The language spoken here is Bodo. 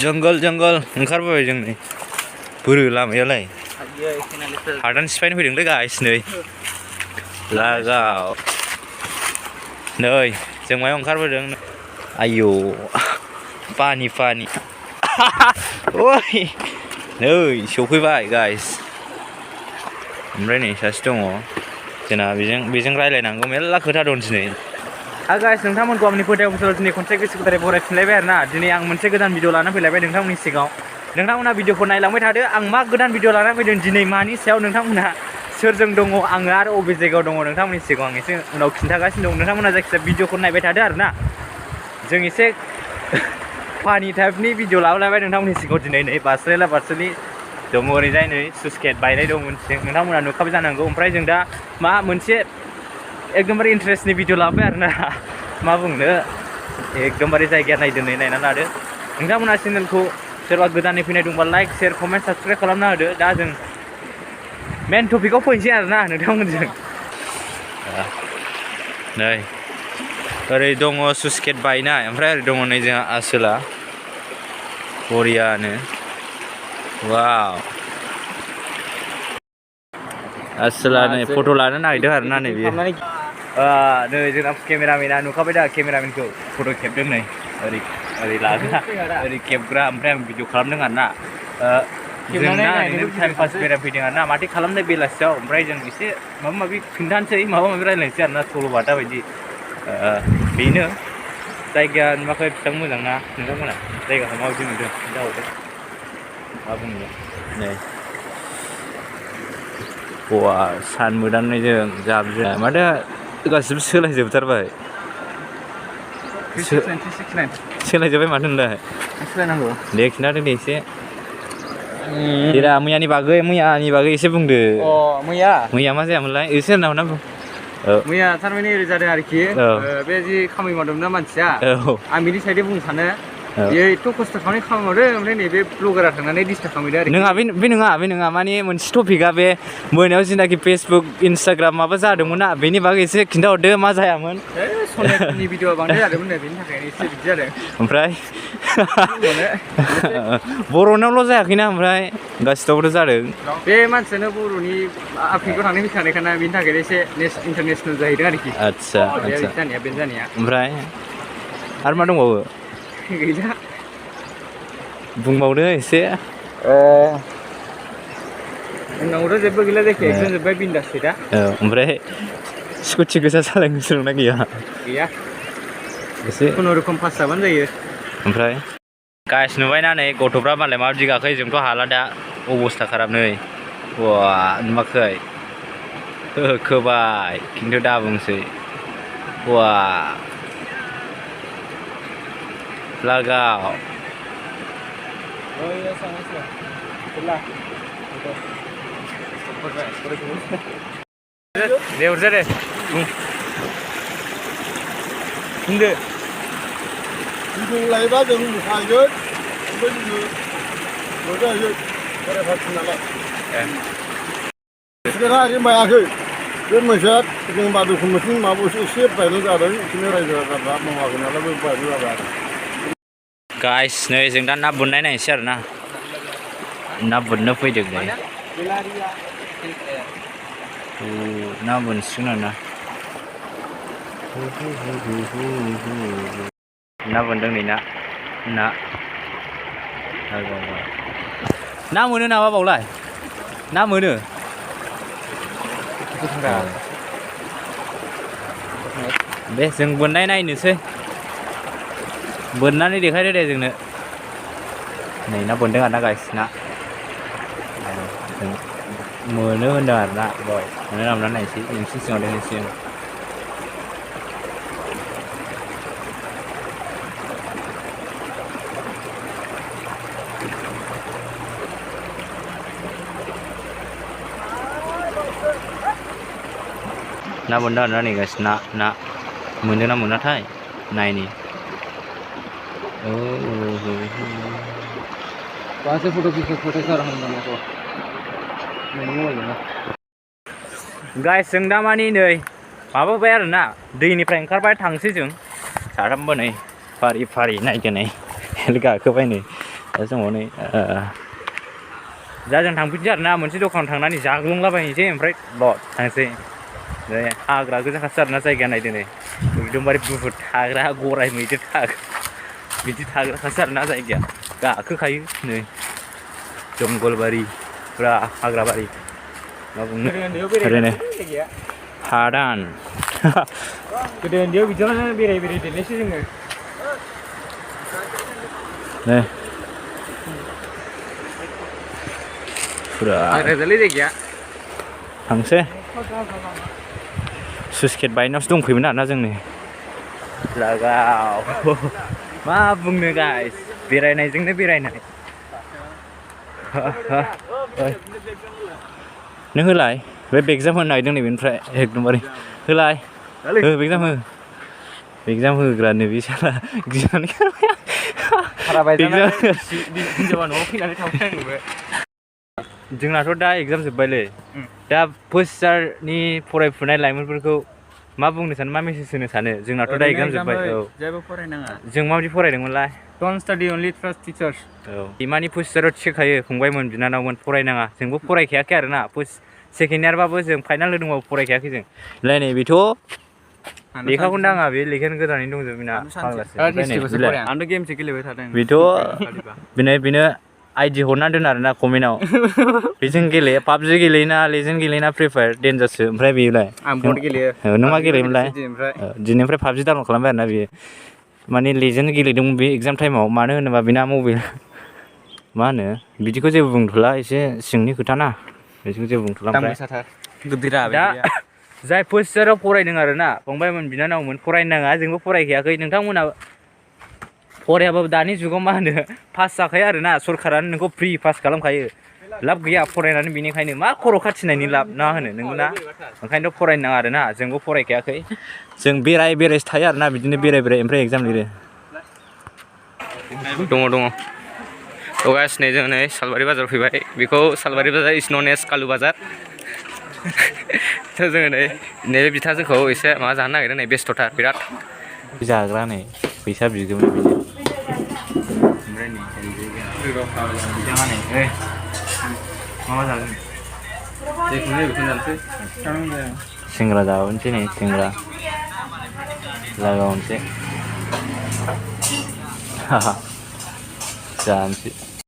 जंगल जंगल ओंखारबोबाय जों नै बोरो लामायालाय हादान सिफायनो फैदोंलै गाइस नै लागाव नै जों मायाव ओंखारबोदों आयौ पानि पानि ओइ नै सफैबाय गाइस ओमफ्राय नै सासे दङ जोंना बेजों रायलायनांगौ मेल्ला खोथा दं दिनै गाइस नोंथांमोनखौ आंनि फोथाय बोसोराव दिनै खनसे गोसो गोथारै बरायफिनलायबाय आरोना दिनै आं मोनसे गोदान भिडिअ लानानै फैलायबाय नोंथांमोननि सिगाङाव नोंथांमोना भिडिअखौ नायलांबाय थादो आं मा गोदान भिडिअ लानानै फैदों दिनै मानि सायाव नोंथांमोना सोरजों दङ आङो आरो अबे जायगायाव दङ नोंथांमोननि सिगाङाव आं एसे उनाव खिन्थागासिनो दं नोंथांमोना जायखिजाया भिडिअखौ नायबाय थादो आरोना जों एसे फानि टाइपनि भिडिअ लाबोलायबाय नोंथांमोननि सिगाङाव दिनै नै बारस्रायला बारस्रायलि दङ ओरैजाय नै सुसकेट बायनाय दं मोनसे नोंथांमोना नुखाबाय जानांगौ ओमफ्राय जों दा मा मोनसे एकदमबारे इन्टारेस्टनि भिडिअ लाबोबाय आरोना मा बुंनो एकदमबारे जायगाया नायदोनै नायना लादो नोंथांमोना चेनेलखौ सोरबा गोदानै फैनाय दंबा लाइक शेयार कमेन्ट साबस्क्राइब खालामना होदो दा जों मेन टपिकआव फैनोसै आरोना नोंथांमोनजों नै ओरै दङ सुसकेट बायनाय ओमफ्राय ओरै दङ नै जोंहा आसोला बरियानो वाव आसोला नै फट' लानो नागिरदों आरोना नै बियो नै जोंना केमेरामेना नुखाबाय दा केमेरामेनखौ फट' खेबदों नै ओरै ओरै लाग्रा ओरै खेबग्रा ओमफ्राय आं भिडिअ खालामदों आरोना जोंना ओरैनो टाइम पास बेरायफैदों आरोना माथो खालामनाय बेलासियाव ओमफ्राय जों एसे माबा माबि खिन्थानोसै माबा माबि रायज्लायनोसै आरोना सल'बाथा बायदि बेनो जायगाया नुवाखै बेसेबां मोजां ना नोंथांमोना जायगाखौ माबायदि नुदों खिन्थाहरदो मा बुंनो नै बा सान मोदाननायजों जाबजों माथो गासिबो सोलायजोबथारबाय सोलायजोब्बाय माथो होनलाय सोलायनांगौ दे खिन्थादो दे एसे देरा मैयानि बागै एसे बुंदो मैया मा जायामोनलाय एसे होनना बुं मैया थारमाने ओरै जादों आरोखि बे जि खामानि मावदोंमोन ना मानसिया आं बिनि साइडै बुंनो सानो बेयो एथ' खस्थ' खामानि मावदों ओमफ्राय नैबे ब्लगारा थांनानै डिस्टार्ब खालामदों आरो नङा बे नङा माने मोनसे टपिकआ बे मोनायाव जिनाखि फेसबुक इन्सटाग्राम माबा जादोंमोन ना बेनि बागै एसे खिन्थाहरदो मा जायामोन सनिया कुइननि भिडिअ बांद्राय जादोंमोन बेनि थाखायनो एसे बिदि जादों ओमफ्राय बर'नावल' जायाखैना ओमफ्राय गासिबावबोथ' जादों बे मानसियानो बर'नि आफ्रिकायाव थांनो फैखानायखाना बेनि थाखायनो एसे इन्टारनेसनेल जाहैदों आरोखि आदसा जानाया बेनो जानाया ओमफ्राय आरो मा दंबावो गैला बुंबावदो एसे उनावथ' जेबो गैला जायखिया एक्जाम जोब्बाय बिन्दासै दा ओमफ्राय स्कुटि गोसा सालायनो सोलोंना गैया एसे खुनुरुखुम पास जाबानो जायो ओमफ्राय गाइस नुबायना नै गथ'फ्रा मालाय माबायदि गाखोयो जोंथ' हाला दा अबस्था खाराब नै वा नुवाखै खोबाय खिन्थु दा बुंसै वा लागाव दे हरजा दे बुंदो भिडिअ लायोबा जों मोसाहैगोन ओमफ्राय जोङो रंजाहैगोन बेरायफारथिं नालाय टिकेटआ ओरैनो बायाखै बे मोनसेया जों बादुखु मोनसे माबायावसो एसे बायनाय जादों बिदिनो रायजो राजाफ्रा मावाखै नालाय बे बायनाय जाबाय आरो गाइस नै जों दा ना बोननाय नायनोसै आरो ना बोननो फैदों नै ना बोनसिगोन आरो ना बोनदों नै ना मोनो नामा बावलाय ना मोनो दे जों बोननाय नायनोसै बोननानै देखायदो दे जोंनो नै ना बोनदों आरोना गाइस ना मोनो होनदों आरोना बय मोनो नामा नायनोसै नोंसिनि सिगाङाव देखायनोसै आं ना बोनदों आरोना नै गाइस ना मोनो ना मोनाथाय नायनि गाइस जों दा मानि नै माबाबाय आरोना दैनिफ्राय ओंखारबाय थांसै जों साथामबो नै फारि फारि नायदो नै गाखोबाय नै दा समाव नै दा जों थांफिनसै आरोना मोनसे दखान थांनानै जाग्लुंलाबायनोसै ओमफ्राय थांसै ओमफ्राय हाग्रा गोजाखासो आरोना जायगाया नायदो नै एकदमबारे बुहुद थाग्रा गराय मैदेर थाग्रा बिदि थाग्राखासो आरोना जायगाया गाखोखायो नै जंगलबारि फुरा हाग्राबारि मा बुंनो ओरैनो हादान गोदो उन्दैयाव बिदियावनो बेराय देरनायसो जोङो नै फुरा हाग्राजालै जायगाया थांसै सुसकेट बायनावसो दंफैयोमोन आरोना जोंनि लागाव मा बुंनो गाइस बेरायनायजोंनो बेरायनाय नों होलाय बे एगजाम होनो नागिरदों नैबेनिफ्राय एकदमबारे होलाय एगजाम हो एगजाम होग्रा नैबे साला गिनानै हिनजावा न'आव फैनानै थांफिननांगौबो जोंनाथ' दा एगजाम जोब्बायलै दा फार्स्ट इयारनि फरायफुनाय लाइमोनफोरखौ मा बुंनो सानो मा मेसेज होनो सानो जोंनाथ' दा एगजाम जोब्बाय औ जेबो फरायनाङा जों माबायदि फरायदोंमोनलाय don't study only trust teachers औ इमानि फार्स्ट इयाराव थिखायो फंबायमोन बिनानावमोन फरायनाङा जोंबो फरायखायाखै आरोना फार्स्ट सेकेन्ड इयारबाबो जों फाइनाल होदोंबाबो फरायखायाखै जों लाय नै बेथ' लेखाखौनो नाङा बे लेखायानो गोदानैनो दंजोबो बेना आंथ' गेमसो गेलेबाय थादों बेथ' बेनो आइडि हरना दोन आरोना कमेन्टआव बेजों गेले पाबजि गेलेयोना लेजेन्ड गेलेयोना फ्रि फायार देन्जारसो ओमफ्राय बेलाय आं बट गेलेयो नों मा गेलेयोमोनलाय दिनैनिफ्राय पाबजि डाउनलड खालामबाय आरोना बेयो माने लेजेन्ड गेलेदोंमोन बे एगजाम टाइमाव मानो होनोबा बेना मबाइल मा होनो बिदिखौ जेबो बुंथ'ला एसे सिंनि खोथा ना बिदिखौ जेबो बुंथ'ला ओमफ्राय दा जाय फार्स्ट इयाराव फरायदों आरोना फंबायमोन बिनानावमोन फरायनो नाङा जोंबो फरायखायाखै नोंथांमोना फरायाबाबो दानि जुगाव मा होनो पास जाखायो आरोना सरकारानो नोंखौ फ्रि पास खालामखायो लाब गैया फरायनानै बेनिखायनो मा खर' खाथिनायनि लाब ना होनो नोंगौना ओंखायनोथ' फरायनो नाङा आरोना जोंबो फरायखायाखै जों बेरायसो थायो आरोना बिदिनो बेराय ओमफ्राय एगजाम लिरो दङ थ' गाइस नै जों नै सालबारि बाजाराव फैबाय बेखौ सालबारि बाजार इज नन एज कालु बाजार थ' जोङो नैबे बिथा जोंखौ एसे माबा जानो नागिरदों नै बेस्थ'थार बिराद जाग्रा नै फैसा बिगोमोन बिनो ओमफ्राय नै मा जागोन सिंग्रा जाबोनोसै नै सिंग्रा लागावनोसै जानोसै